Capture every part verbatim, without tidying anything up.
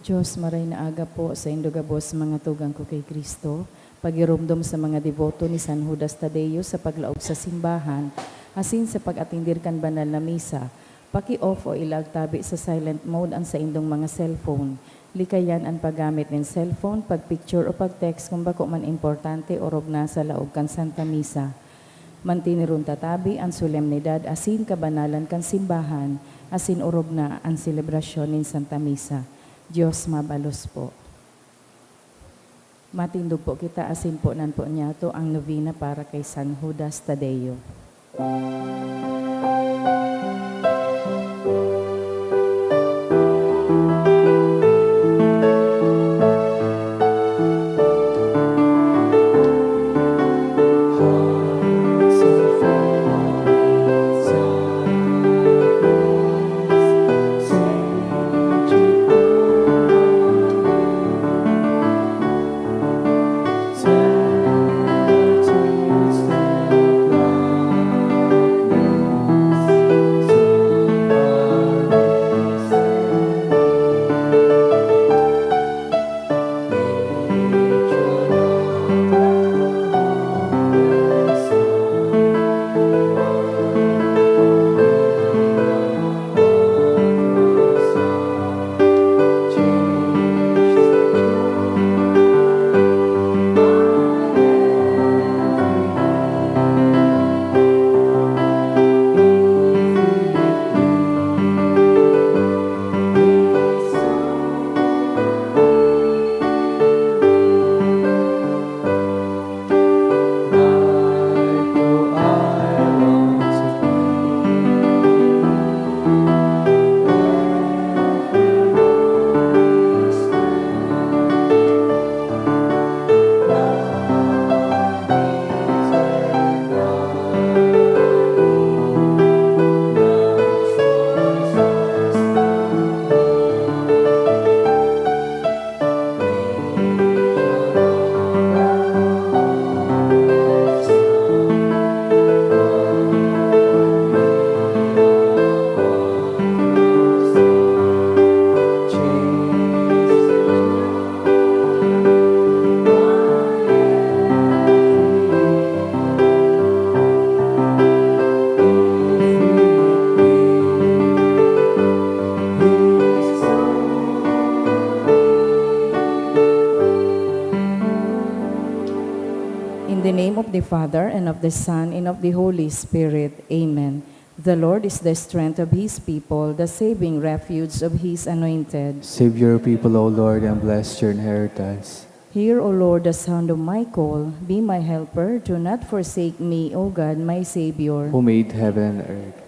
Diyos, maray na aga po saindo gabos, mga tugang ko kay Cristo. Pagiromdom sa mga deboto ni San Judas Tadeo sa paglaog sa simbahan, asin sa pag-atendir kan banal na misa, paki-off o ilag tabi sa silent mode an saindong mga cellphone. Likayan an paggamit nin cellphone, pag-picture o pag-text kun bako man importante orog na sa laog kan Santa Misa. Mantiniron ta tabi an solemnidad asin kabanalan kan simbahan, asin orog na an selebrasyon nin Santa Misa. Dios mabalos po. Matindog po kita asin ponan po niyato ang novena para kay San Judas Tadeo. In the name of the Father, and of the Son, and of the Holy Spirit. Amen. The Lord is the strength of his people, the saving refuge of his anointed. Save your people, O Lord, and bless your inheritance. Hear, O Lord, the sound of my call. Be my helper. Do not forsake me, O God, my Savior. Who made heaven and earth.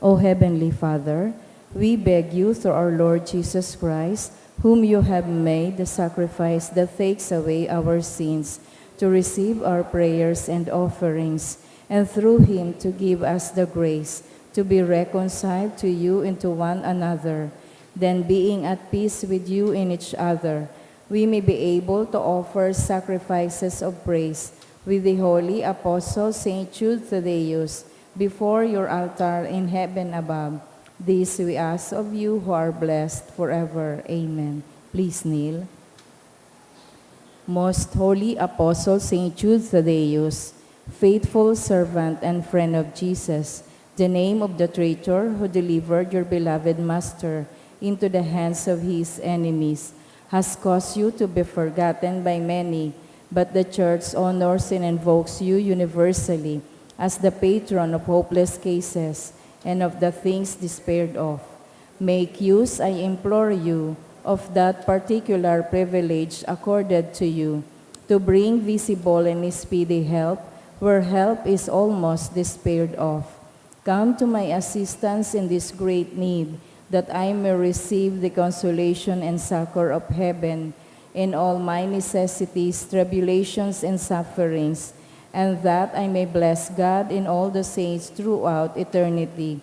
O Heavenly Father, we beg you through our Lord Jesus Christ, whom you have made the sacrifice that takes away our sins, to receive our prayers and offerings, and through him to give us the grace to be reconciled to you and to one another. Then, being at peace with you in each other, we may be able to offer sacrifices of praise with the holy apostle Saint Jude Thaddeus before your altar in heaven above. This we ask of you who are blessed forever. Amen. Please kneel. Most Holy Apostle Saint Jude Thaddeus, faithful servant and friend of Jesus, the name of the traitor who delivered your beloved Master into the hands of his enemies, has caused you to be forgotten by many, but the Church honors and invokes you universally as the patron of hopeless cases and of the things despaired of. Make use, I implore you, of that particular privilege accorded to you, to bring visible and speedy help where help is almost despaired of. Come to my assistance in this great need, that I may receive the consolation and succor of heaven in all my necessities, tribulations, and sufferings, and that I may bless God in all the saints throughout eternity.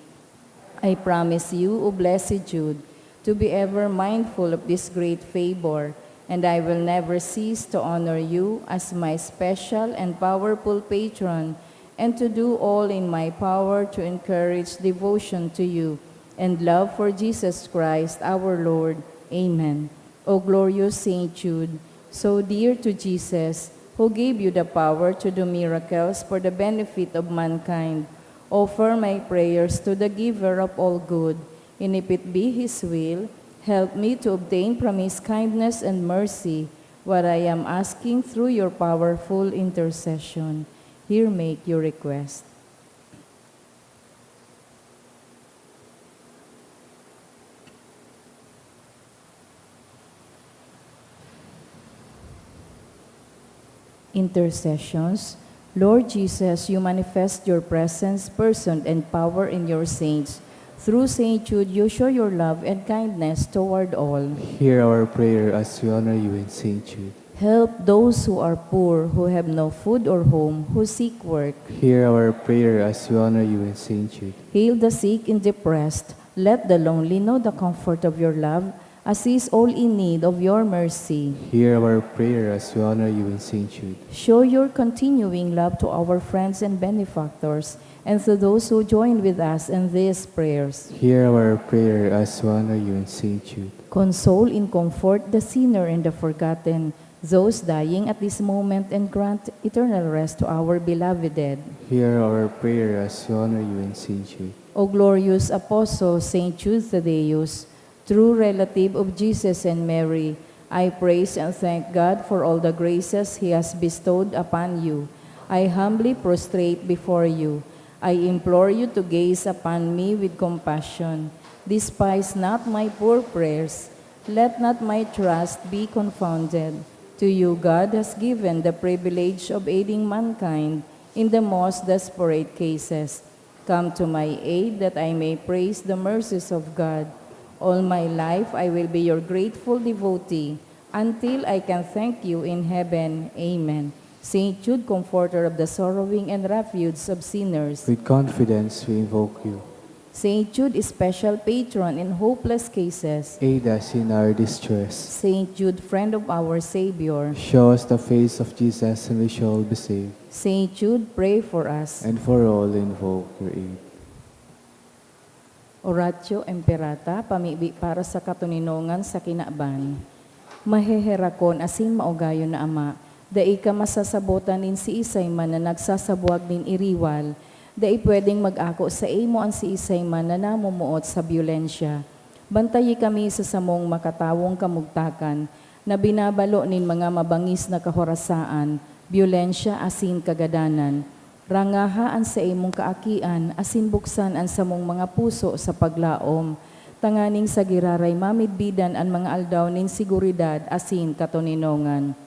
I promise you, O Blessed Jude, to be ever mindful of this great favor, and I will never cease to honor you as my special and powerful patron, and to do all in my power to encourage devotion to you and love for Jesus Christ our Lord. Amen. O glorious Saint Jude, so dear to Jesus, who gave you the power to do miracles for the benefit of mankind, offer my prayers to the Giver of all good, and if it be His will, help me to obtain from His kindness and mercy what I am asking through your powerful intercession. Here make your request. Intercessions. Lord Jesus, you manifest your presence, person, and power in your saints. Through Saint Jude, you show your love and kindness toward all. Hear our prayer as we honor you in Saint Jude. Help those who are poor, who have no food or home, who seek work. Hear our prayer as we honor you in Saint Jude. Heal the sick and depressed. Let the lonely know the comfort of your love. Assist all in need of your mercy. Hear our prayer as we honor you in Saint Jude. Show your continuing love to our friends and benefactors, and to those who join with us in these prayers. Hear our prayer as we honor you in Saint Jude. Console and comfort the sinner and the forgotten, those dying at this moment, and grant eternal rest to our beloved dead. Hear our prayer as we honor you in Saint Jude. O glorious Apostle Saint Jude Thaddeus, true relative of Jesus and Mary, I praise and thank God for all the graces He has bestowed upon you. I humbly prostrate before you. I implore you to gaze upon me with compassion. Despise not my poor prayers. Let not my trust be confounded. To you God has given the privilege of aiding mankind in the most desperate cases. Come to my aid that I may praise the mercies of God. All my life I will be your grateful devotee until I can thank you in heaven. Amen. Saint Jude, comforter of the sorrowing and refuge of sinners. With confidence we invoke you. Saint Jude, special patron in hopeless cases. Aid us in our distress. Saint Jude, friend of our Savior. Show us the face of Jesus and we shall be saved. Saint Jude, pray for us. And for all invoke your aid. Oratio Imperata, pamibi para sa katoninongan sa kinaban. Maheherakon asin maugayon na Ama, dai ka masasabotan nin siisay man na nagsasabwag nin iriwal. Dai pwedeng mag-ako saimo an siisay man na namomoot sa byolensya. Bantayi kami sa samong makatawong kamugtakan na binabalo nin mga mabangis na kahorasaan, byolensya asin kagadanan. Rangaha an saimong kaakian asin buksan an samong mga puso sa paglaom, tanganing sa giraray mamidbidan an mga aldaw nin seguridad asin katoninongan.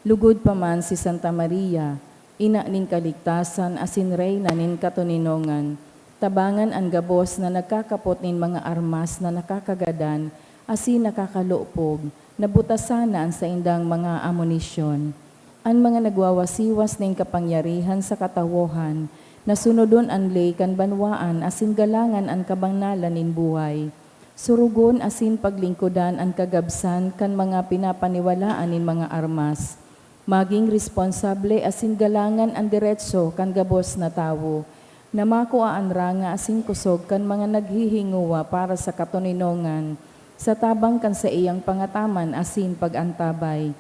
Lugod pa man si Santa Maria, ina nin kaligtasan asin reyna nin katoninongan, tabangan an gabos na nagkakapot nin mga armas na nakakagadan asin nakakalupog, na butasan na an saindang mga amunisyon. An mga nagwawasiwas nin kapangyarihan sa katawohan, na sunodon an ley kan banwaan asin galangan an kabanalan nin buhay. Surugon asin paglingkodan an kagabsan kan mga pinapaniwalaan nin mga armas. Magin responsable asin galangan an deretso kan gabos na tawo, na makua an ranga asin kosog kan mga naghihingowa para sa katoninongan, sa tabang kan saiyang pangataman asin pag-antabay.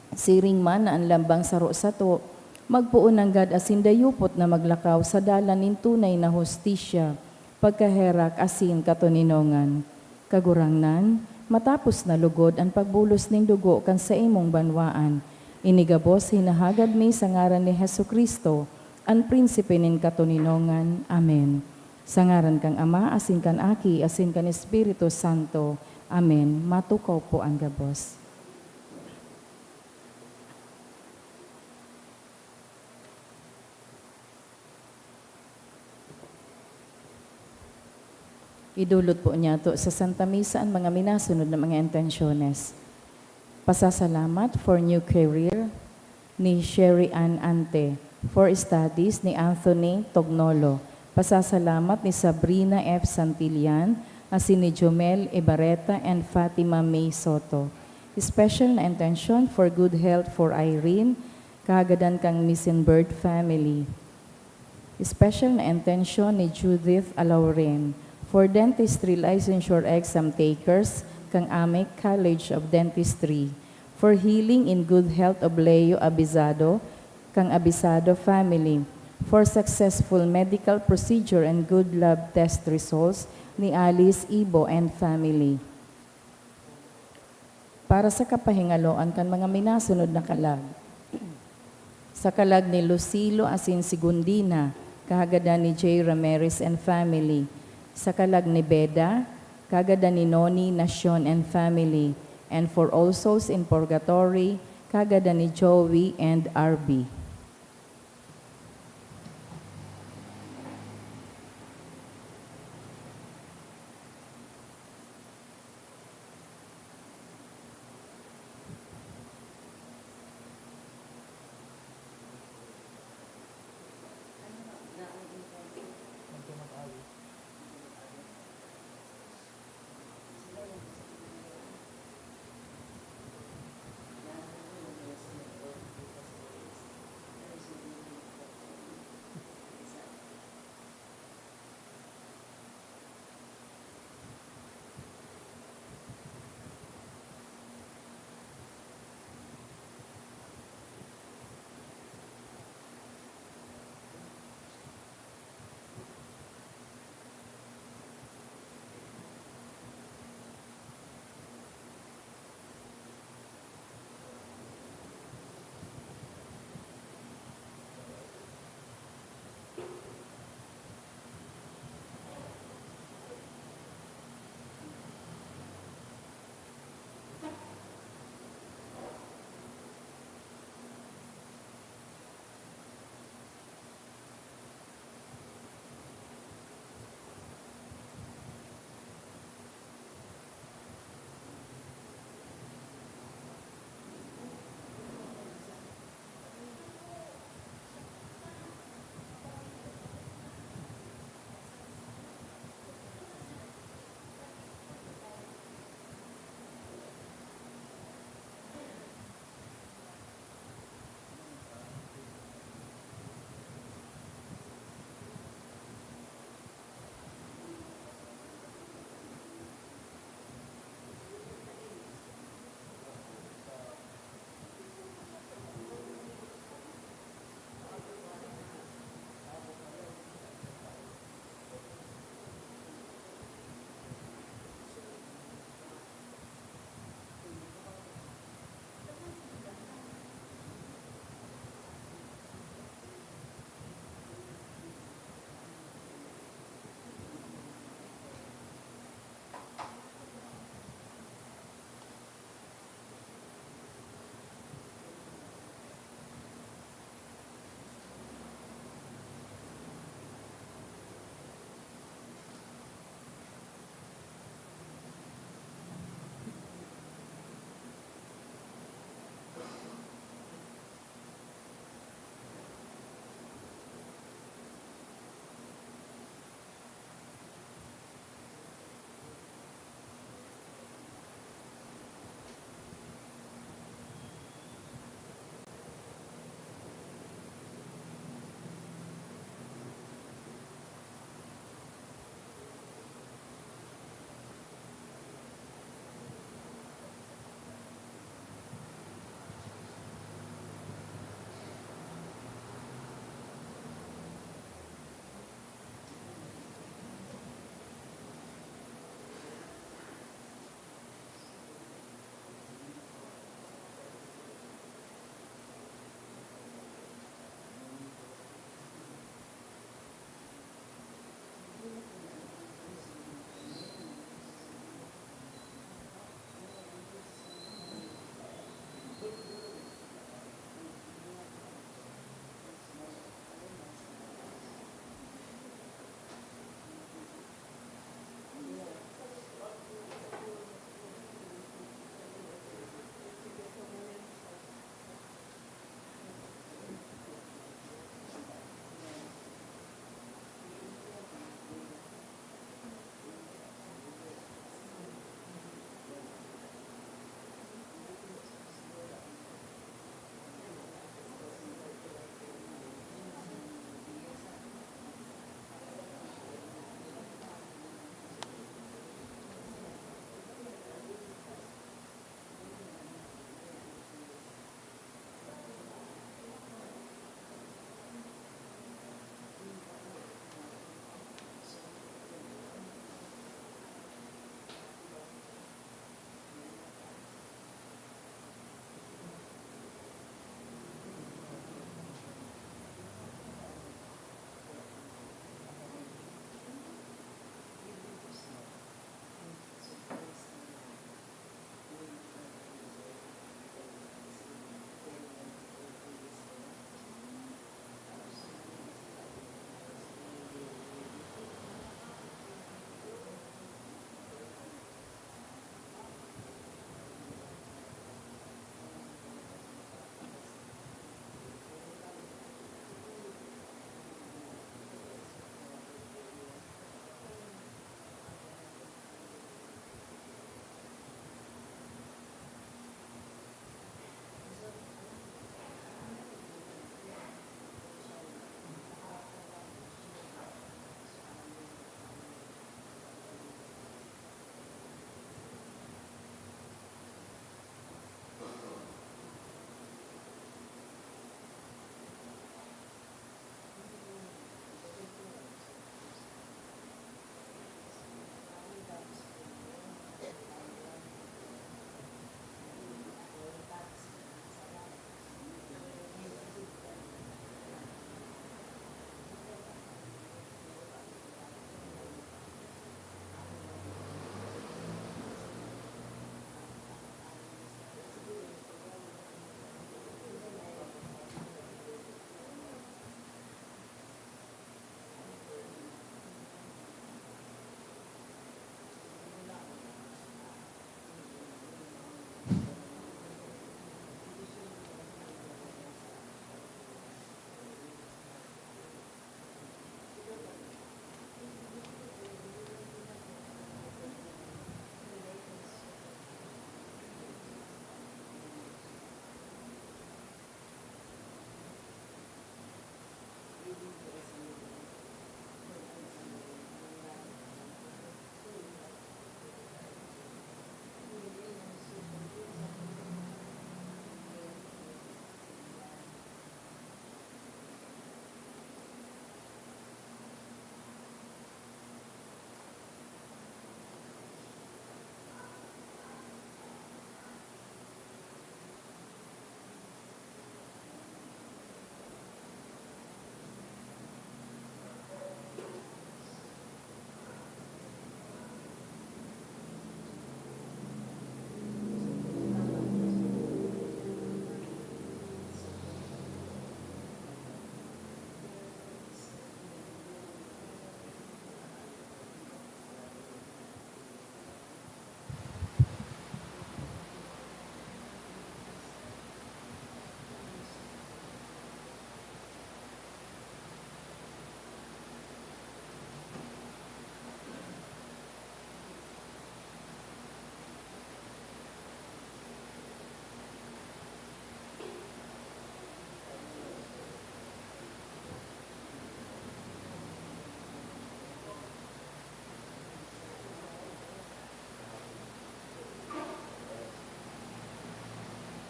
Siring man na an lambang saro sato, magpoon nanggad asin dayupot na maglakaw sa dalan nin tunay na hustisya, pagkaherak asin katoninongan. Kagurangnan, matapos na lugod an pagbulos nin dugo kan saimong banwaan, ini gabos hinahagad mi sa ngaran ni Jesu-Cristo, an Prinsipe nin katoninongan. Amen. Sa ngaran kan Ama, asin kan Aki, asin kan Espiritu Santo. Amen. Matukaw po an gabos. Idulot po niyato sa Santa Misa an mga minasunod na mga intensyones. Pasasalamat for new career ni Sherry Ann Ante, for studies ni Anthony Tognolo. Pasasalamat ni Sabrina F. Santillan, asin ni Jomel Ibarreta and Fatima May Soto. Special na intensyon for good health for Irene, kahagadan kan missing bird family. Special na intensyon ni Judith Alauren for dentistry licensure exam takers, kan Amec College of Dentistry, for healing in good health of Leo Abizado, kan Abizado family, for successful medical procedure and good lab test results ni Alice Ibo and family. Para sa kapahingaloan kan mga minasunod na kalag. Sa kalag ni Lucilo asin Segundina, kagadan ni J Ramirez and family. Sa kalag ni Beda, kagadan ni Noni Nacion and family. And for all souls in purgatory, kagadan ni Joey and R B.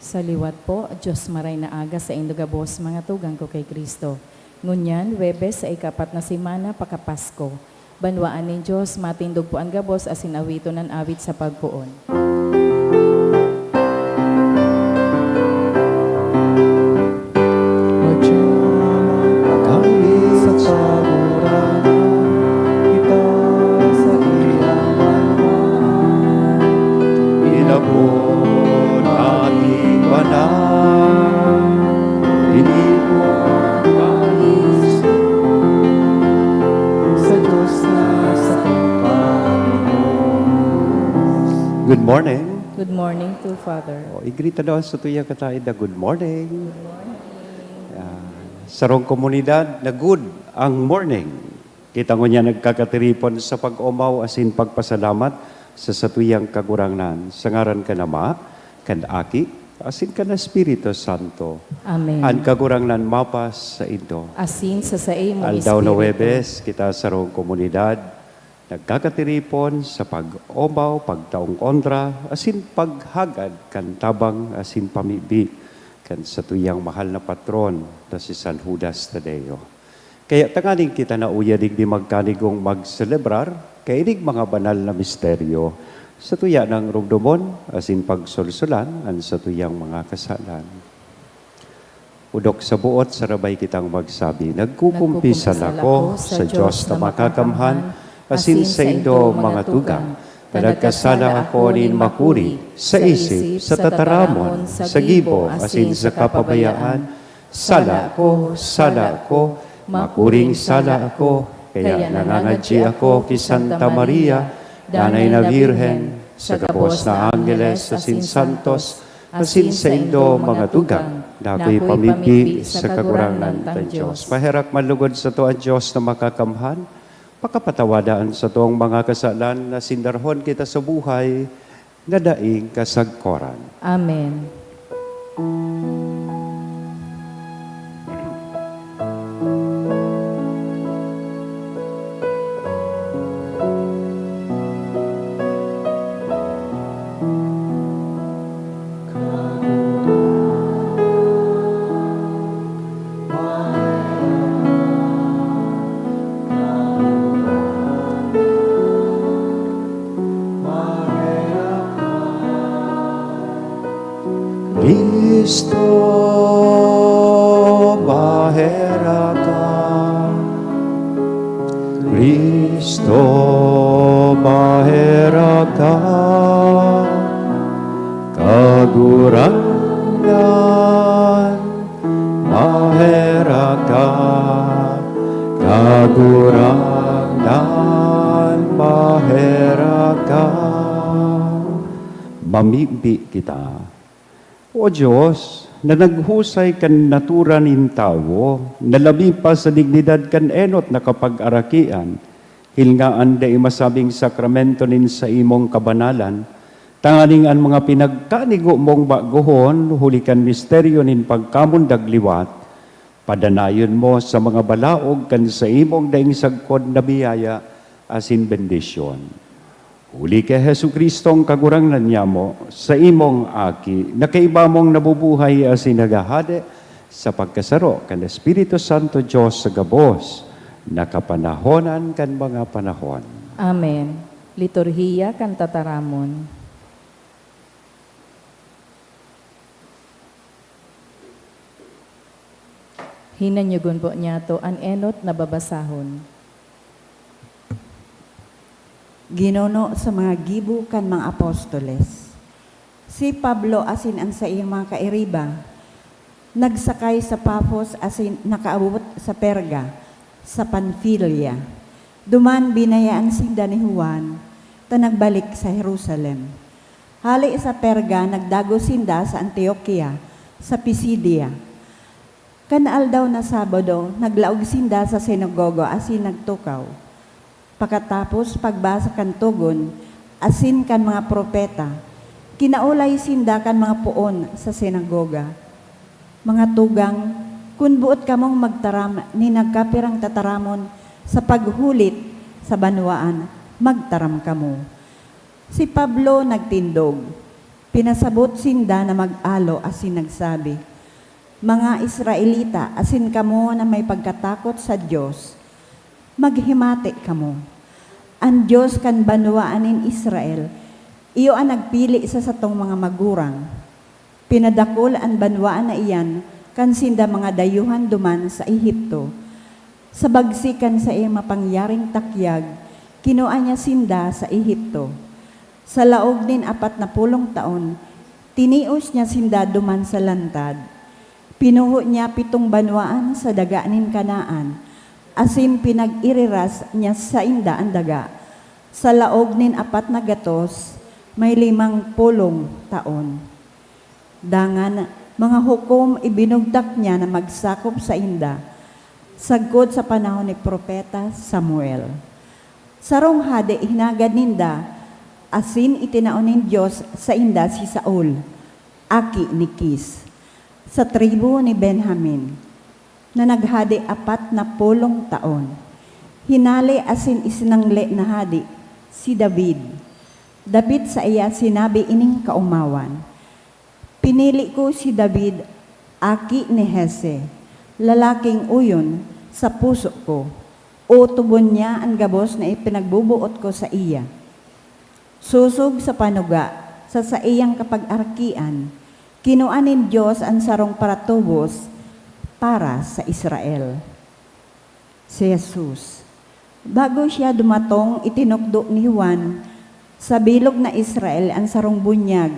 Sa liwat po, Diyos maray na aga saindo gabos, mga tugang ko kay Cristo. Ngunyan, Huwebes sa ikapat na semana pakapasko. Banwaan nin Diyos, matindog po an gabos asin awiton an awit sa pagpoon. Madyaman pag-awit sa Kagurangnan, kita sa iyang banwaan. Inapod aking banal, ini po ang pag-iisip sa Diyos na sa Panginoon. Good morning. Good morning to Father. O, i-greet ta daw sa tuyang kataed na good morning. Good morning. Yan. Sarong komunidad na good ang morning. Kita ngunyan nagkakatiripon sa pag-omaw asin pagpasalamat sa satuyang Kagurangnan. Sa ngaran kan Ama, kan Aki, asin kan Espiritu Santo. Amen. An Kagurangnan mapas saindo. Asin sa saimo Aldaw na espiritu. Huwebes, kita sarong komunidad nagkakatiripon sa pag-omaw, pagtaong kontra, asin paghagad kan tabang asin pamibi kan satuyang mahal na patron na si San Judas Tadeo. Kaya tanganing kita na uya digdi magkanigong magselebrar kaining mga banal na misteryo, satuya nang romdomon asin pagsolsolan an satuyang mga kasalan. Odok sa buot, sarabay kitang magsabi, "Nagkukumpisal ako sa Diyos na makakamhan, asin saindo, mga tugang, na nagkasala ako nin makuri, sa isip, sa tataramon, sa gibo, asin sa kapabayaan. Sala ko, sala ko, makuring sala ako. Kaya nangangadyi ako ki Santa Maria, Danay na Birhen, sa gabos na angheles asin santos, asin saindo, mga tugang, na akoy pamibi sa Kagurangnan tang Diyos." Paherak man lugod sato an Diyos na makakamhan, pakapatawada an satong mga kasalan, asin darahon kita sa buhay na daing kasagkoran. Amen. Cristo, maherak ka. Cristo, maherak ka. Kagurangnan, maherak ka. Kagurangnan, maherak ka. Mamibi kita. O Dios, na naghusay kan natura nin tawo, na labi pa sa dignidad kan enot na kapagarakian, hilnga an dai masabing sakramento nin saimong kabanalan, tanganing an mga pinagkanigo mong bagohon, huli kan misteryo nin pagkamundag liwat, padanayon mo sa mga balaog kan saimong daing sagkod na biyaya asin bendisyon. Huli ki Jesu-Cristong Kagurangnan nyamo, saimong Aki, na kaiba mong nabubuhay asin naghahade sa pagkasaro kan Espiritu Santo, Dios sa gabos, na kapanahonan kan mga panahon. Amen. Liturhiya kan Tataramon. Hinanyogon po niyato an enot na babasahon. Ginuno sa mga gibo kan mga apostoles. Si Pablo asin an saiyang mga kairiba nagsakay sa Pafos asin nakaabot sa Perga, sa Panfilia. Duman binayaan sinda ni Juan ta nagbalik sa Jerusalem. Hale sa Perga, nagdagos sinda sa Antioquia, sa Pisidia. Kan aldaw na Sabado, naglaog sinda sa sinagoga asin nagtukaw. Pakatapos pagbasa kan Togon asin kan mga propeta, kinaulay sinda kan mga poon sa sinagoga. Mga tugang, kun boot kamong magtaram nin nagkapirang tataramon sa paghulit sa banwaan, magtaram kamo. Si Pablo nagtindog, Pinasabot sinda na mag-alo asin nagsabi, "Mga Israelita asin kamo na may pagkatakot sa Dios, maghimati kamo. An Dios kan banwaan nin Israel iyo an nagpili sa satong mga magurang. Pinadakul an banwaan na iyan kan sinda mga dayuhan duman sa Ehipto. Sa bagsi kan saiyang mapangyaring takyag, kinua niya sinda sa Ehipto. Sa laog nin apat na pulong taon, tinios niya sinda duman sa lantad. Pinuho niya pitong banwaan sa daga nin Canaan, asin pinag-iriras niya sainda an daga. Sa laog nin apat na gatos, may limang pulong taon. Dangan, mga hukom ibinugtak niya na magsakop sainda, sagkod sa panahon ni Propeta Samuel. Sarong hade hinagad ninda, asin itinao nin Dios sainda si Saul, aki ni Kis, sa tribu ni Benjamin, na naghade apat na pulong taon. Hinale asin isinangle na hade si David. Dapit saiya sinabi ining kaomawan, "Pinili ko si David, aki ni Jese, lalaking oyon sa puso ko. Otobon niya an gabos na ipinagboboot ko saiya." Sosog sa panuga, sa saiyang kapag-arakian, kinua nin Dios an sarong paratubos para sa Israel. Si Jesus. Bago siya dumatong, itinukdo ni Juan sa bilog na Israel an sarong bunyag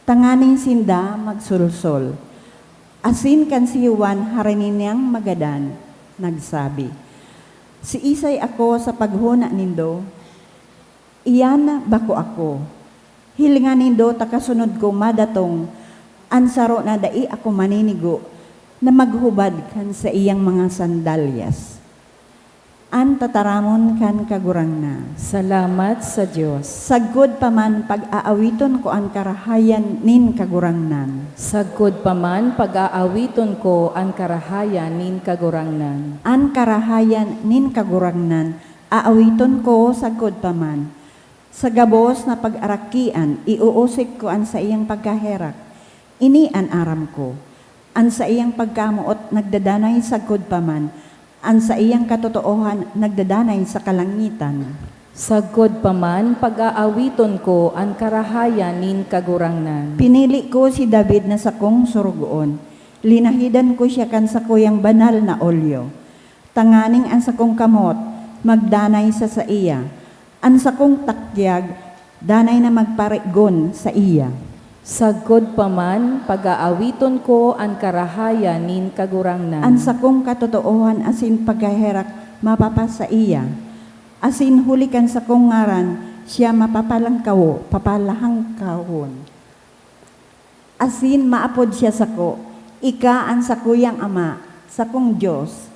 tanganing sinda magsolsol. Asin kan si Juan harani niyang magadan, nagsabi, "Siisay ako sa paghona nindo? Iyan bako ako. Hilinga nindo ta kasunod ko madatong an saro na dai ako maninigo na maghubad kan saiyang mga sandalyas." An tataramon kan Kagurangnan. Salamat sa Dios. Sagkod pa man pag-aawiton ko an karahayan nin Kagurangnan. Sagkod pa man pag-aawiton ko an karahayan nin Kagurangnan. An karahayan nin Kagurangnan aawiton ko sagkod pa man. Sa gabos na pag-arakian, iuusik ko an saiyang pagkaherak. Ini an aram ko. An saiyang pagkamoot nagdadanay sagkod pa man, an saiyang katotoohan nagdadanay sa kalangitan. Sagkod pa man, pag-aawiton ko an karahayan nin Kagurangnan. Pinili ko si David na sakong sorogoon. Linahidan ko siya kan sakuyang banal na olyo, tanganing an sakong kamot magdanay sa saiya, an sakong takyag danay na magparigon saiya. Sagkod pa man, pag-aawiton ko an karahayan nin Kagurangnan. An sakong katotoohan asin pagkaherak mapapasaiya, asin huli kan sakong ngaran siya mapapalangkawo, papalahangkawon. Asin maapod siya sako, ika an sakuyang Ama, sakong Dios,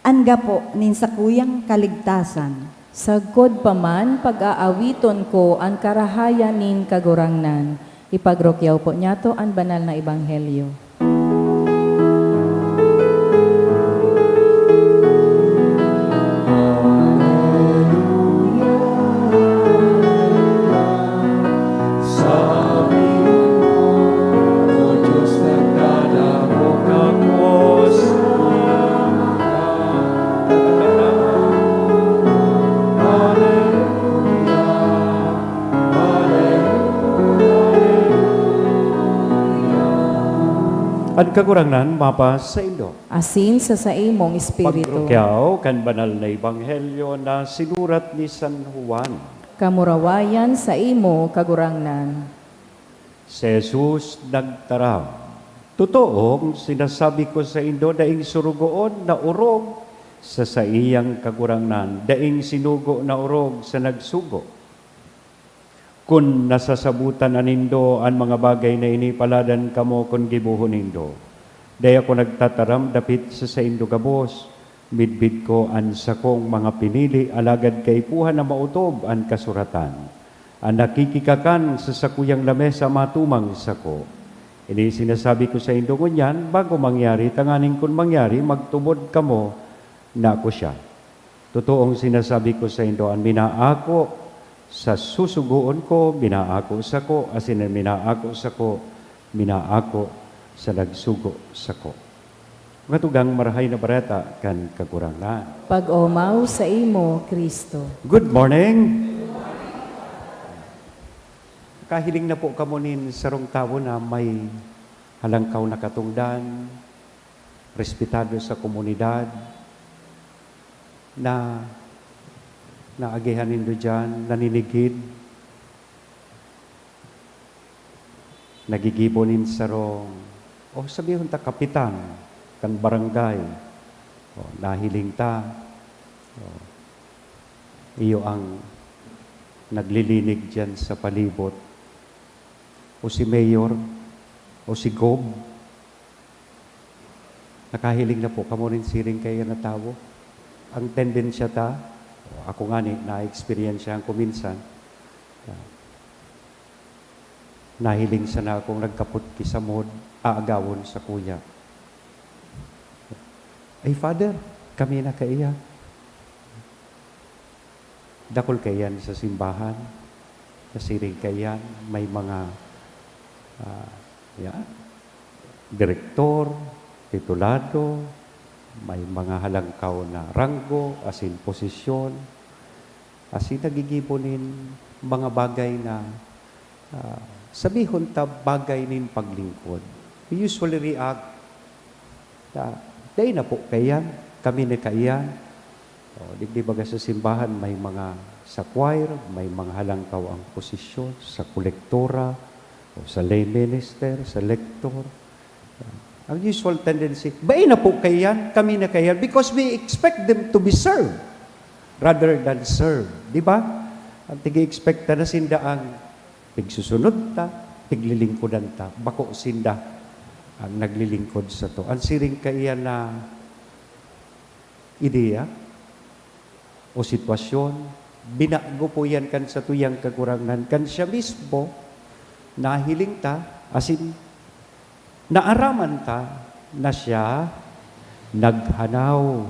an gapo nin sakuyang kaligtasan. Sagkod pa man, pag-aawiton ko an karahayan nin Kagurangnan. Ipagrukyaw po niyato an banal na ebanghelyo. Sa Panginoon mo, O Diyos, nagdadangog ako sa mga tatakaraman mo. Hallelujah, hallelujah, hallelujah. An Kagurangnan mapasaindo. Asin sa saimong espiritu. Pagrukyaw kan banal na ebanghelyo na sinurat ni San Juan. Kamurawayan saimo, Kagurangnan. Si Jesus nagtaram, "Totoong sinasabi ko saindo, daing sorogoon na orog sa saiyang kagurangnan, daing sinugo na orog sa nagsugo. Kun nasasabotan na nindo an mga bagay na ini, paladan kamo kun gibohon nindo. Dai ako nagtataram dapit sa saindo gabos. Midbid ko an sakong mga pinili, alagad kaipuhan na maotob an kasuratan. An nakikikakan sa sakuyang lamesa matumang sako. Ini sinasabi ko saindo ngunyan, bago mangyari, tanganing kun mangyari, magtubod kamo na ako siya. Totoong sinasabi ko saindo, an minaako Sa susugoon ko, minaako sako, asin an minaako sako, minaako sa nagsugo sako. Mga tugang, Marahay na Bareta kan Kagurangnan. Pag-omaw saimo, Cristo. Good morning! Kahiling na po kamo nin sarong tawo na may halangkaw na katongdan, respetado sa komunidad, na naagihan nindo diyan, naninighid, nagigibo nin sarong, o sabihon ta, kapitan kan barangay. O, nahiling ta, o, iyo ang naglilinig diyan sa palibot. O si mayor, o si gob. Nakahiling na po kamo nin siring kaiyan na tawo? Ang tendensya ta, ako ngani, naeksperyensyahan ko minsan, ah, nahiling sana akong nagkapot ki samod, aagawon sakuya. "Ay, Father, kami na kaiyan." Dakul kaiyan sa simbahan, sa siring kaiyan, may mga, ah, yan, direktor, titulado, may mga halangkaw na ranggo, asin posisyon, asin nagigibo nin mga bagay na, ah, sabihon ta, bagay nin paglingkod. We usually react, Ah, dai na po kaiyan, kami na kaiyan. O, digdi baga sa simbahan, may mga sa choir, may mga halangkaw ang posisyon, sa kolektora, o sa lay minister, sa lektor. Ang usual tendency, "Dai na po kaiyan, kami na kaiyan," because we expect them to be served rather than serve. Di ba? Ang tigi-expect ta na sinda ang pigsusunod ta, piglilingkodan ta. Bako sinda ang naglilingkod sato. An siring kaiyan na ideya o sitwasyon, binago po yan kan satuyang Kagurangnan. Kan siya mismo, nahiling ta, asin naaraman ta na siya naghanaw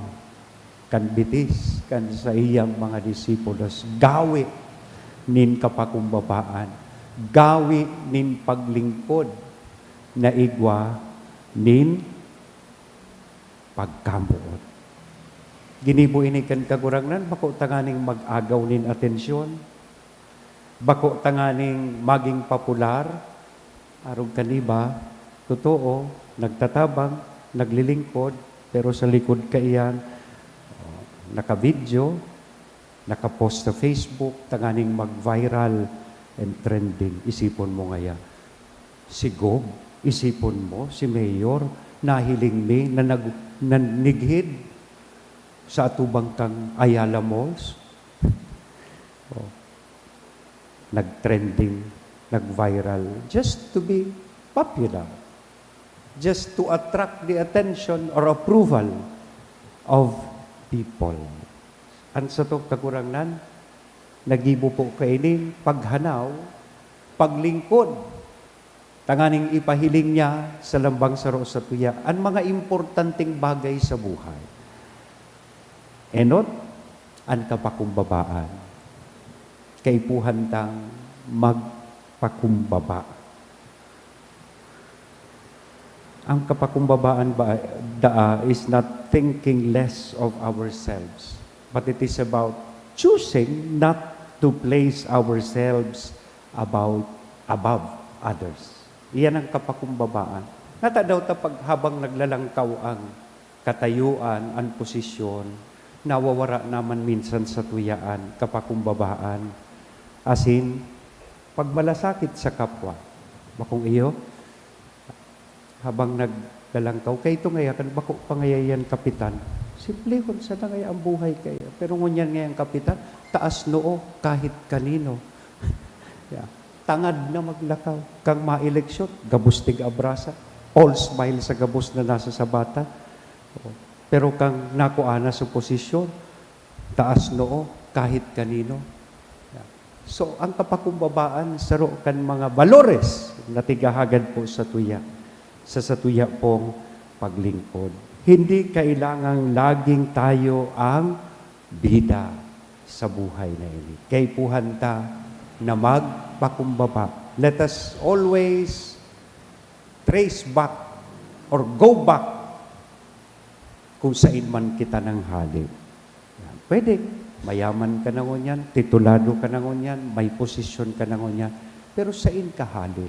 kan bitis kan saiyang mga disipulos, gawe nin kapakumbabaan, gawe nin paglingkod na igwa nin pagkamoot. Ginibo ini kan Kagurangnan, bako tanganing mag-agaw nin atensyon, bako tanganing maging popular, arog kan iba, totoo, nagtatabang, naglilingkod, pero sa likod kaiyan, oh, naka-video, naka-post sa Facebook, tanganing mag-viral and trending. Isipon mo ngaya, si Gob, isipon mo, si Mayor, nahiling mi na nag-, nanighid sa atubang kan Ayala Malls. Oh. Nag-trending, nag-viral, just to be popular, just to attract the attention or approval of people. An satong Kagurangnan, nagibo po kaining paghanaw, paglingkod, tanganing ipahiling niya sa lambang saro satuya an mga importanteng bagay sa buhay. Enot, an kapakumbabaan. Kaipuhan tang magpakumbaba. Ang kapakumbabaan ba, daa, is not thinking less of ourselves, but it is about choosing not to place ourselves about, above others. Iyan ang kapakumbabaan. Nata daw ta pag habang naglalangkaw ang katayuan, an posisyon, nawawara naman minsan sa tuyaan, kapakumbabaan, asin pagmalasakit sa kapwa. Bakong iyo, habang naglalangkaw, kay ito ngaya, kan bako pa ngaya yan kapitan, simplehon sana ngaya ang buhay kaya. Pero ngunyan ngayang kapitan, taas noo kahit kanino. Yeah. Tangad na maglakaw. Kang maeleksyon, gabos tig-abrasa. All smile sa gabos na nasa sabatan. Oo. Pero kang nakuana sa posisyon, taas noo, kahit kanino. Yeah. So, ang kapakumbabaan, saro kan mga valores na tigahagad po sa tuya, sa satuya pong paglingkod. Hindi kailangang laging tayo ang bida. sa buhay na ini. Kaipuhan ta na magpakumbaba. Let us always trace back or go back kung sain man kita nanghali. Yan. Pwede, mayaman ka na ngunyan, titulado ka na ngunyan, may posisyon ka na ngunyan, pero sain ka hali?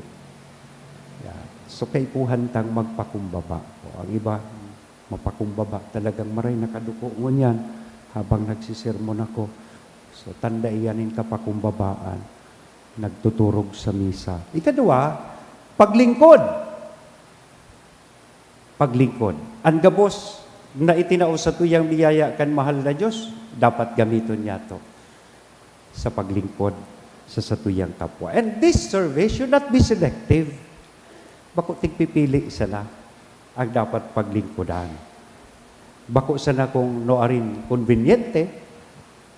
Yan. So, kaipuhan tang magpakumbaba. O, ang iba, mapakumbaba, talagang maray nakaduko ngunyan habang nagsisermon ako. So, tanda iyan nin kapakumbabaan, nagtuturog sa misa. Ikadwa, paglingkod. Paglingkod. An gabos na itinao satuyang biyaya kan mahal na Dios, dapat gamiton niyato sa paglingkod sa satuyang kapwa. And this service should not be selective. Bako tigpipili sana ang dapat paglingkodan. Bako sana kung nuarin konbinyente,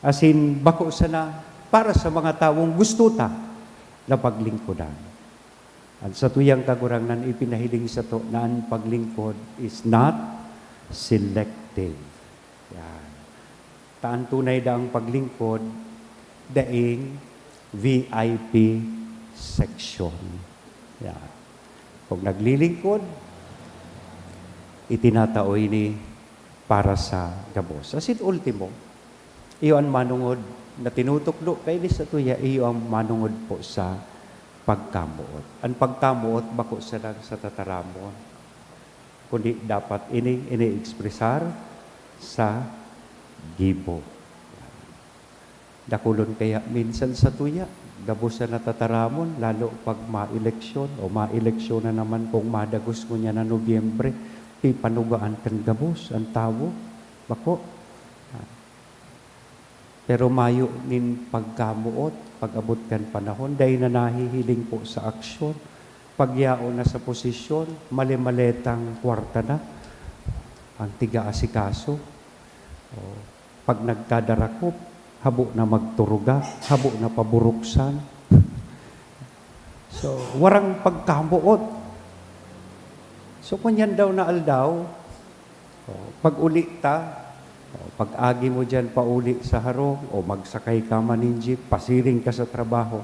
asin bako sana para sa mga tawong gusto ta na paglingkodan. An satuyang Kagurangnan ipinahiling sato na an paglingkod is not selective. Yan. Ta an tunay daang paglingkod, daing V I P section. Yan. Kung naglilingkod, itinatao ini para sa gabos. Asin ultimo, iyo an manongod na tinutukdo kaini satuya, iyo an manongod po sa pagkamoot. An pagkamoot bako sa lang sa tataramon, kundi dapat ining ini-ekspresar sa gibo. Dakulon kaya minsan satuya, gabos sa natataramon, lalo pag maeleksyon o maeleksyon na naman kung madagos ngunyan na Nobyembre, pipanugaan kan gabos an tawo. Bako. Pero mayo nin pagkamoot, pag-abot kan panahon, dai na nahihiling po sa aksyon. Pagyaon na sa posisyon, male-maletang kwarta na ang tiga-asikaso. O, pag nagkadarakop, habo na magturuga, habo na paburuksan. So, warang pagkamoot. So, kunyan daw na aldaw, o, pag-uli ta, o, pag-agi mo diyan pauli sa harong, o magsakay ka man nin jeep, pasiring ka sa trabaho,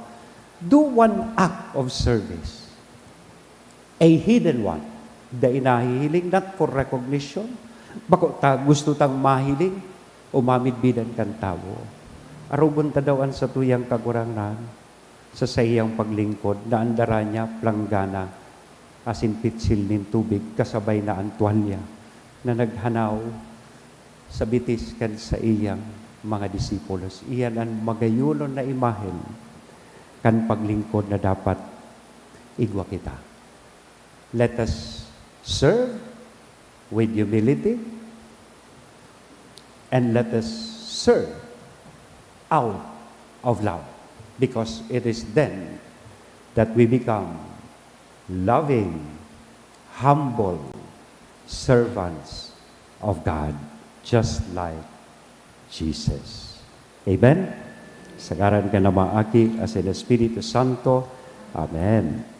do one act of service. A hidden one. Dai nahihiling, not for recognition. Bako ta gusto tang mahiling o mamidbidan kan tawo. Arogon ta daw an satuyang Kagurangnan sa saiyang paglingkod na an dara niya planggana asin pitsil nin tubig kasabay na an tuwalya na naghanaw sa bitis kan saiyang mga disipulos. Iyan an magayonon na imahen kan paglingkod na dapat igwa kita. Let us serve with humility, and let us serve out of love, because it is then that we become loving, humble servants of God, just like Jesus. Amen? Sa ngaran kan Ama, Aki, asin Espiritu Santo. Amen.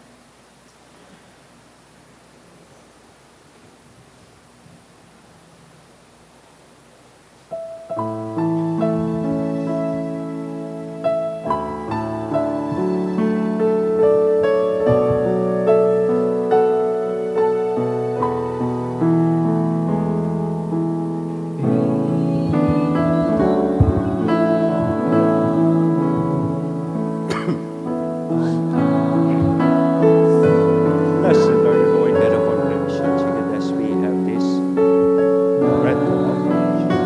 Blessed are you, Lord God of all creation, as we have this bread of affliction.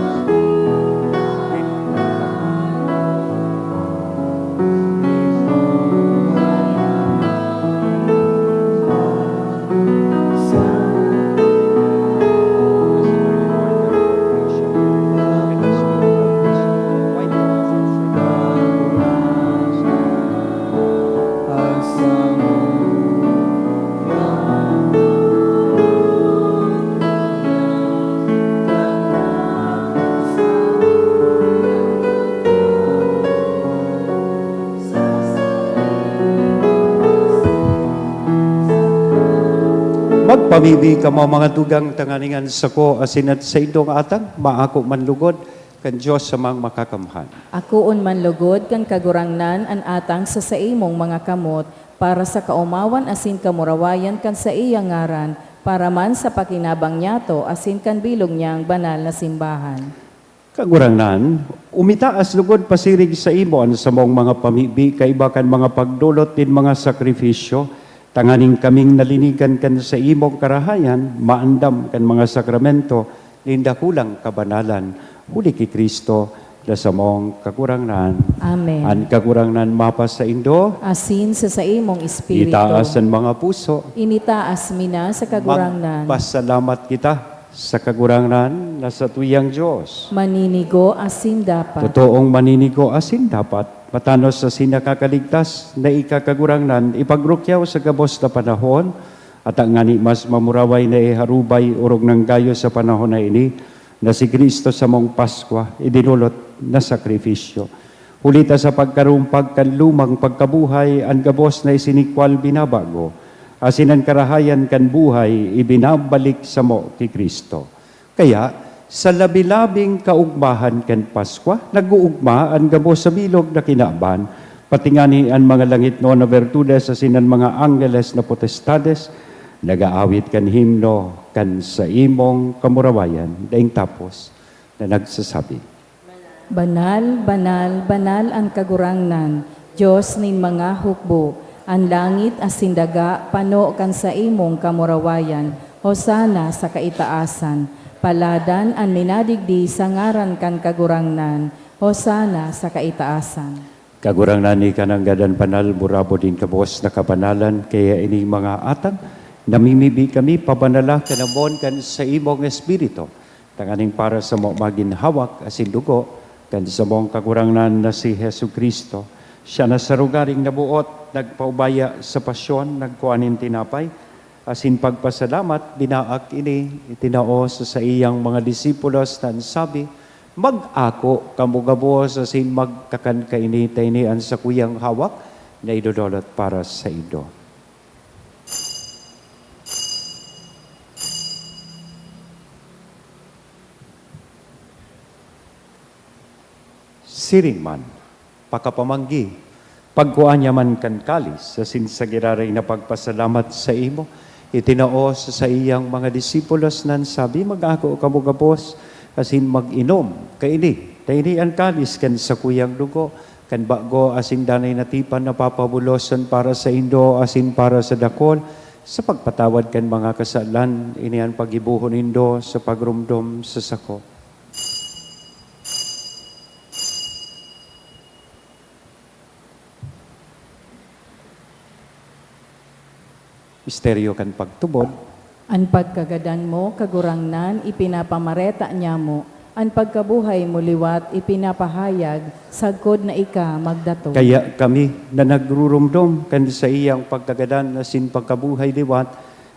Magpamibi kamo, mga tugang, tanganing an sako asin an saindong atang maako man lugod Kan Dios sa mga makakamhan. Akoon man lugod kan Kagurangnan an atang sa saimong mga kamot, para sa kaomawan asin kamurawayan kan saiyang ngaran, para man sa pakinabang niyato asin kan bilog niyang banal na simbahan. Kagurangnan, umitaas lugod pasirig sa imo an samong mga pamibi kaiba kan mga pagdolot nin mga sakrifisyo, tanganing kaming nalinigan kan sa imong karahayan, maandam kan mga sakramento nin dakulang kabanalan, huli ki Cristo na samong Kagurangnan. Amen. An Kagurangnan mapasaindo. Asin sa saimong espiritu. Itaas an mga puso. Initaas mi na sa Kagurangnan. Magpasalamat kita sa Kagurangnan na satuyang Dios. Maninigo asin dapat. Totoong maninigo asin dapat, matanos asin nakakaligtas na ika Kagurangnan, ipagrukyaw sa gabos na panahon, at ngani mas mamuraway na iharubay orog nang gayo sa panahon na ini, na si Cristo samong Paskwa, idinulot na sakrifisyo. Huli ta sa pagkarumpag kan lumang pagkabuhay, an gabos na isinikwal binabago, asin an karahayan kan buhay ibinabalik samo ki Cristo. Kaya, sa labi-labing kaugmahan kan Paskwa, nag-oogma an gabos sa bilog na kinaban, pati ngani an mga langitnon na bertudes asin an mga anggeles na potestades, nag-aawit kan himno kan saimong kamurawayan, daing tapos na nagsasabi, Banal, banal, banal an Kagurangnan, Dios nin mga hukbo. An langit asin daga pano kan saimong kamurawayan. Hosana sa kaitaasan. Paladan an minadigdi sa ngaran kan Kagurangnan. Hosana sa kaitaasan. Kagurangnan, ika nanggad an banal, burabod nin gabos na kabanalan, kaya ining mga atang, namimibi kami, pabanala kan amon kan saimong Espiritu, tanganing para samo magin hawak asin dugo kan samong Kagurangnan na si Jesu-Cristo. Siya na sa rogaring naboot, nagpaubaya sa pasyon, nagkua nin tinapay, asin pagpasalamat, binaak ini, itinao sa saiyang mga disipulos na an sabi, "Mag-ako kamo gabos asin magkakan kaini, ta ini an sakuyang hawak na idodolot para saindo." Siring man, pakapamanggi, pagkua niya man kan kalis, asin sa giraray na pagpasalamat saimo, itinao sa saiyang mga disipulos na an sabi, "Mag-ako kamo gabos, asin mag-inom kaini, ta ini an kalis kan sakuyang dugo, kan bago asin danay na tipan na papabuloson para saindo asin para sa dakul, sa pagpatawad kan mga kasalan. Ini an paggibohon nindo sa pagromdom sa sako." Misteryo kan pagtubod. An pagkagadan mo, Kagurangnan, ipinapamareta niamo, an pagkabuhay mo liwat ipinapahayag, sagkod na ika magdatong. Kaya kami na nagrurumdom kan saiyang pagkagadan asin pagkabuhay liwat,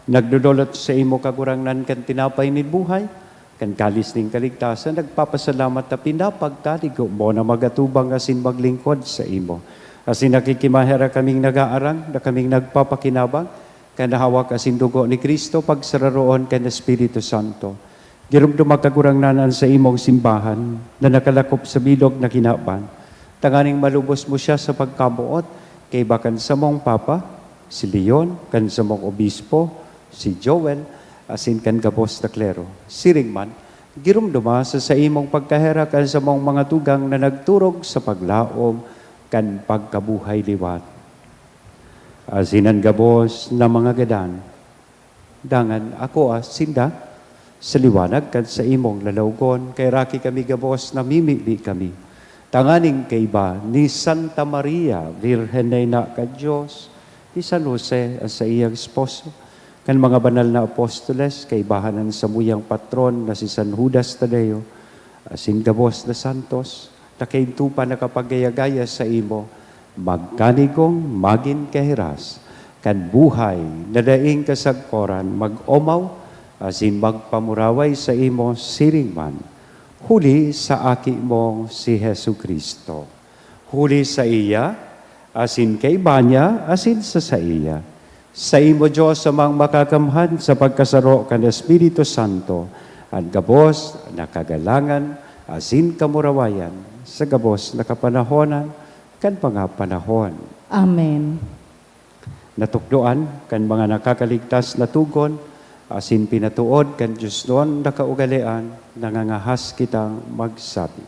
nagdodolot saimo, Kagurangnan, kan tinapay nin buhay, kan kalis nin kaligtasan, nagpapasalamat ta pinapagkanigo mo na magatubang asin maglingkod saimo. Asin nakikimaherak kaming nagaarang, na kaming nagpapakinabang, kan hawak asin dugo ni Cristo, pagsararoon kan Espiritu Santo. Giromdoma, Kagurangnan, an saimong simbahan na nakalakop sa bilog na kinaban, tanganing malubos mo siya sa pagkamoot, kaiba kan samong Papa, si Leon, kan samong Obispo, si Joel, asin kan gabos na klero. Siring man, giromdoma sa saimong pagkaherak an samong mga tugang na nagturog sa paglaom kan pagkabuhay liwat, asin an gabos na mga gadan. Dangan akoa sinda sa liwanag kan saimong lalawgon, kaheraki kami gabos, namimibi kami, tanganing kaiba ni Santa Maria, Birhen na ina kan Dios, ni San Jose, an saiyang esposo, kan mga banal na apostoles, kaibahan an samuyang patron na si San Judas Tadeo, asin gabos na santos, na kaidto pa nakapagaya-gaya saimo, magkanigong magin kahiras kan buhay na daing kasagkoran, mag-omaw asin magpamuraway saimo siring man, huli sa Aki mo si Jesu-Cristo. Huli saiya, asin kaiba niya, asin sa saiya, saimo, Dios Amang Makakamhan, sa pagkasaro kan Espiritu Santo, an gabos na kagalangan asin kamurawayan sa gabos na kapanahonan kan mga panahon. Amen. Natukdoan kan mga nakakaligtas na tugon, asin pinatuod kan diosnon na kaugalean, nangangahas kitang magsabi,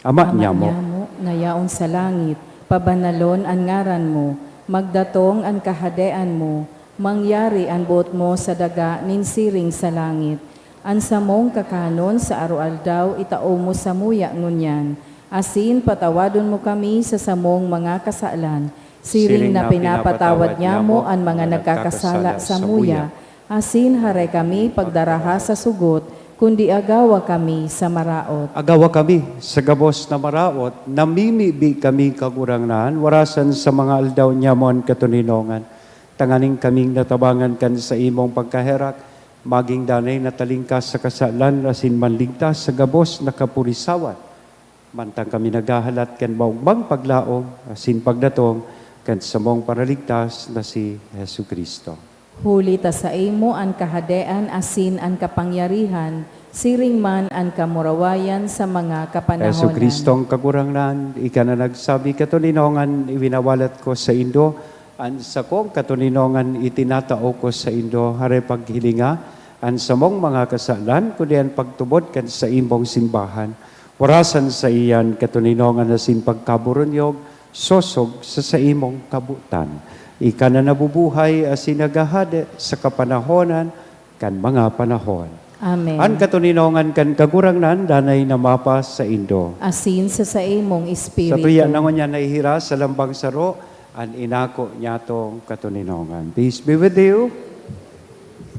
Ama Ama nyamo, nyamo, na yaon sa langit, pabanalon an ngaran mo, magdatong an kahadean mo, mangyari an boot mo sa daga nin siring sa langit. An samong kakanon sa aroaldaw itao mo samuya ngunyan, asin patawadon mo kami sa samong mga kasalan, siring na pinapatawad nyamo an mga nagkakasala samuya, asin haray kami pagdaraha sa sugot, kundi agawa kami sa maraot. Agawa kami sa gabos na maraot, namimibi kami, Kagurangnan, warasan sa mga aldaw nyamon katoninongan, tanganing kaming natabangan kan saimong pagkaherak, magin danay na talingkas sa kasalan asin manligtas sa gabos na kapurisawan, mantang kami naghahalat kan maogmang paglaom asin pagdatong kan samong Paraligtas na si Jesu-Cristo. Huli ta saimo an kahadean asin an kapangyarihan, siring man an kamurawayan sa mga kapanahonan. Jesu-Cristong Kagurangnan, ika na nagsabi, "Katoninongan iwinawalat ko saindo, an sakong katoninongan itinatao ko saindo." Hare paghilinga an samong mga kasalan, kundi an pagtubod kan saimong simbahan. Warasan saiyan katoninongan asin pagkaburunyog, sosog sa saimong kabotan. Ika na nabubuhay asin naghahade sa kapanahonan kan mga panahon. Amen. An katoninongan kan Kagurangnan danay na mapasaindo. Asin sa saimong espiritu. Sa tuya na ngunyan nahihiras sa lambang saro, an inako nyatong katoninongan. Peace be with you.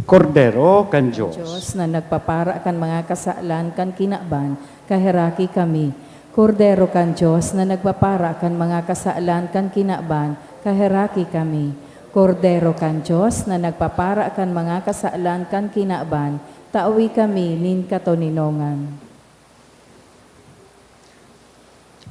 Kordero kan Dios. Dios na nagpapara kan mga kasalan kan kinaban, kaheraki kami. Kordero kan Dios na nagpapara kan mga kasalan kan kinaban, kaheraki kami. Kordero kan Dios na nagpapara kan mga kasalan kan kinaban, tawi kami nin katoninongan.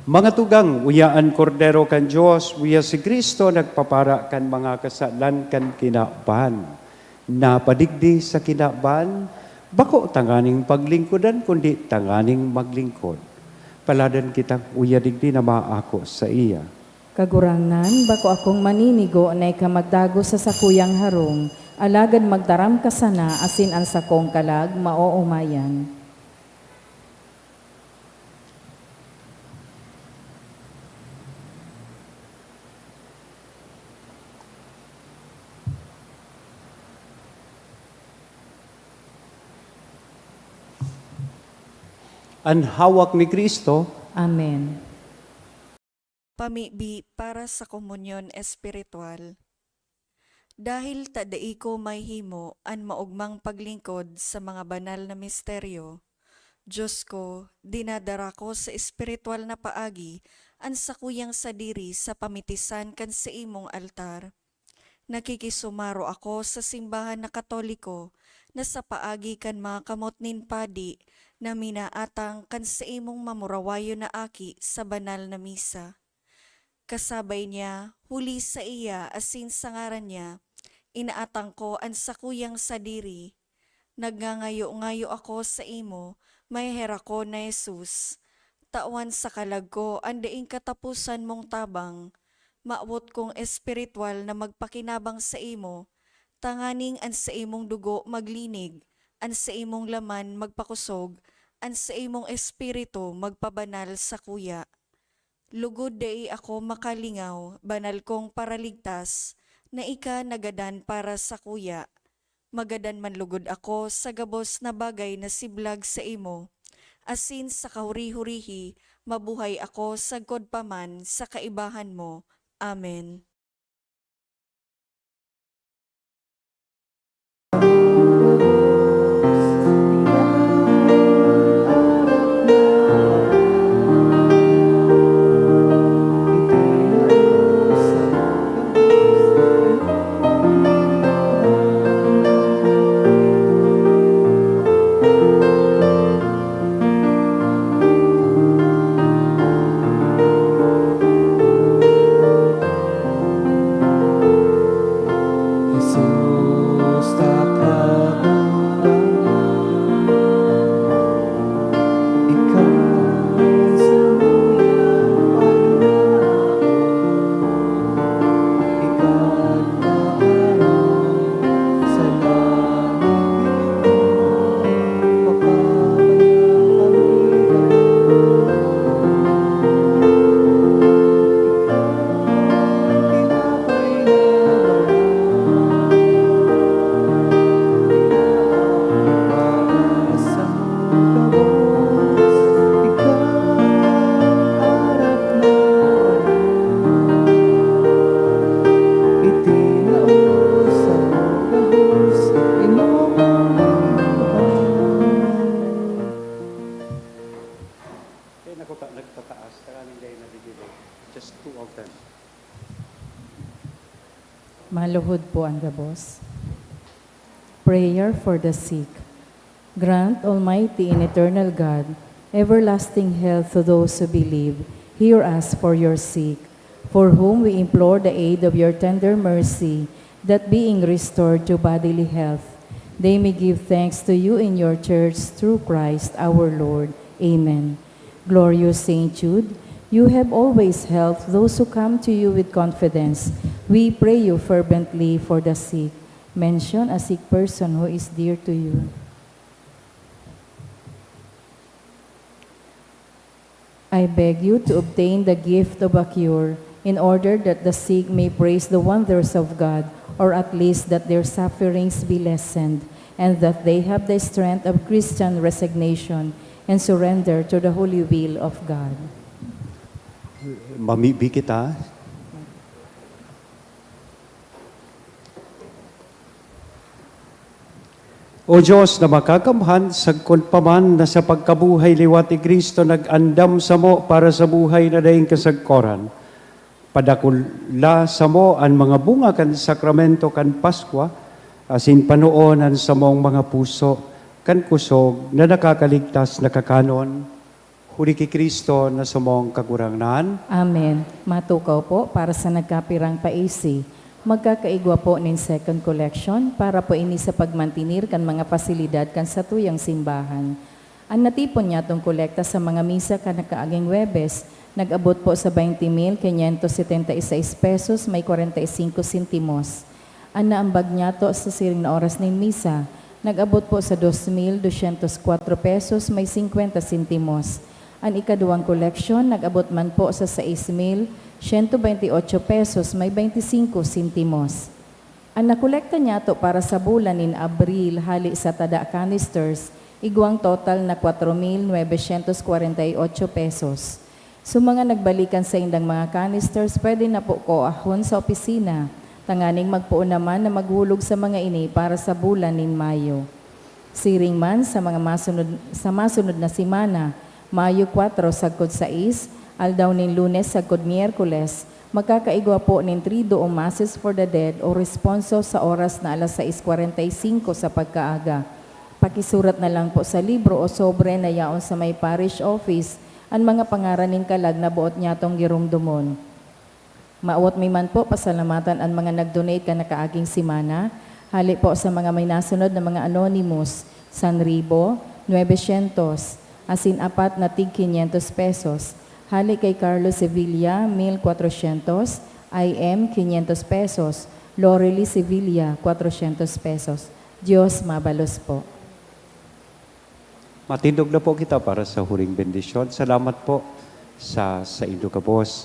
Mga tugang, uya an Kordero kan Dios, uya si Cristo nagpapara kan mga kasalan kan kinaban. Napadigdi sa kinaban, bako tanganing paglingkodan, kundi tanganing maglingkod. Paladan kitang uya digdi na maako saiya. Kagurangnan, bako akong maninigo na ika magdagos sa sakuyang harong, alagad magtaram ka sana asin an sakong kalag maoomayan. An hawak ni Cristo. Amen. Pamibi para sa komunyon espiritual. Dahil ta dai ko mahimo an maogmang paglingkod sa mga banal na misteryo, Dios ko, dinadara ko sa espiritual na paagi an sakuyang sadiri sa pamitisan kan saimong altar. Nakikisumaro ako sa simbahan na Katoliko na sa paagi kan mga kamot nin padi na minaatang kan saimong mamurawayon na aki sa banal na misa. Kasabay niya, huli saiya asin sa ngaran niya, inaatang ko an sakuyang sadiri. Nagngangayo-ngayo ako saimo, maheherak ko na Jesus. Tawan sa kalag ko an daing kataposan mong tabang. Mawot kong espiritual na magpakinabang saimo, tanganing an saimong dugo maglinig, an saimong laman magpakosog, an saimong espiritu magpabanal sakuya. Lugod dai ako makalingaw, banal kong Paraligtas, na ika nagadan para sakuya. Magadan man lugod ako sa gabos na bagay na siblag saimo, asin sa kahuri-hurihi mabuhay ako sagkod pa man sa kaibahan mo. Amen. Just two of them. Maluhod po ang gabos. Prayer for the sick. Grant, Almighty and eternal God, everlasting health to those who believe. Hear us for your sick, for whom we implore the aid of your tender mercy, that being restored to bodily health, they may give thanks to you in your church through Christ our Lord. Amen. Glorious Saint Jude, you have always helped those who come to you with confidence. We pray you fervently for the sick. Mention a sick person who is dear to you. I beg you to obtain the gift of a cure, in order that the sick may praise the wonders of God, or at least that their sufferings be lessened, and that they have the strength of Christian resignation and surrender to the holy will of God. Mamibi kita. O Diyos na makakamhan, sagkod pa man na sa pagkabuhay liwat ni Cristo nag-andam samo para sa buhay na daing kasagkoran, padakula samo an mga bunga kan sakramento kan Paskwa, asin panoon an samong mga puso kan kusog na nakakaligtas na kakanon. Huli ki Cristo na samong Kagurangnan. Amen. Matukaw po para sa nagkapirang paisi. Magkakaigwa po nin second collection para po ini sa pagmantenir kan mga pasilidad kan satuyang simbahan. An natipon nyatong kolekta sa mga misa kan nakaaging Huwebes nag-abot po sa twenty mil quinientos setenta y seis pesos may kwarenta y singko sentimos. An naambag nyato sa siring na oras nin misa nag-abot po sa dos mil dosyentos kwatro pesos may singkwenta sentimos. An ikaduwang koleksyon nag-abot man po sa sais mil siyento bente y otso pesos may bente singko sentimos. An nakolekta nyato para sa bulan nin Abril hale sa tada canisters, igwang total na kwatro mil nuebe syentos kwarenta y otso pesos. Sa mga nagbalik kan saindang mga canisters, pwede na po kuahon sa opisina, tanganing magpoon naman na maghulog sa mga ini para sa bulan nin Mayo. Siring man sa mga masunod, sa masunod na semana, Mayo kwatro sagkod sais, aldaw nin Lunes sagkod Miyerkules, magkakaigwa po nin Triduum Masses for the Dead o responso sa oras na alas sais kwarenta y singko sa pagkaaga. Pakisurat na lang po sa libro o sobre na yaon sa may parish office an mga pangaran nin kalag na boot nyatong giromdomon. Mawot mi man po pasalamatan an mga nag-donate kan nakaaging semana. Hale po sa mga may nasunod na mga anonymous, sanribo, nuebe syentos, asin apat na tig quinientos pesos. Hale kay Carlos Sevilla, mil kwatrosyentos, I M, quinientos pesos, Lorely Sevilla, kwatrosyentos pesos. Dios mabalos po. Matindog na po kita para sa huring bendisyon. Salamat po sa saindo gabos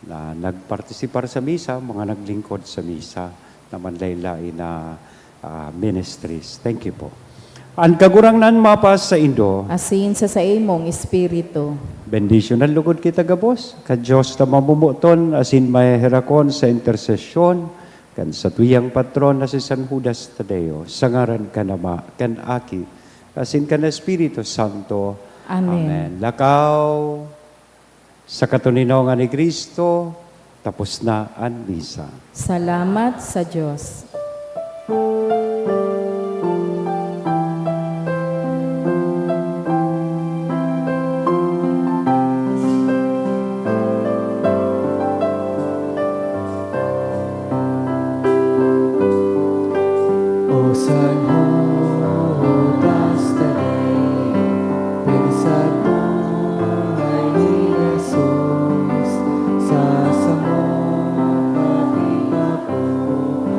na nagpartisipar sa misa, mga naglingkod sa misa na manlaen-laen na, ah, ministries. Thank you po. An Kagurangnan mapasaindo. Asin sa saimong espiritu. Bendisyonan lugod kita gabos kan Dios na mamomoton asin maheherakon sa intersesyon kan satuyang patron na si San Judas Tadeo, sa ngaran kan Ama, kan Aki, asin kan Espiritu Santo. Amen. Amen. Lakaw sa katoninongan ni Cristo, tapos na an misa. Salamat sa Dios. O San Judas Tadeo, pinsabuhay ni Jesus sa samong pagkakapon,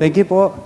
Thank you po.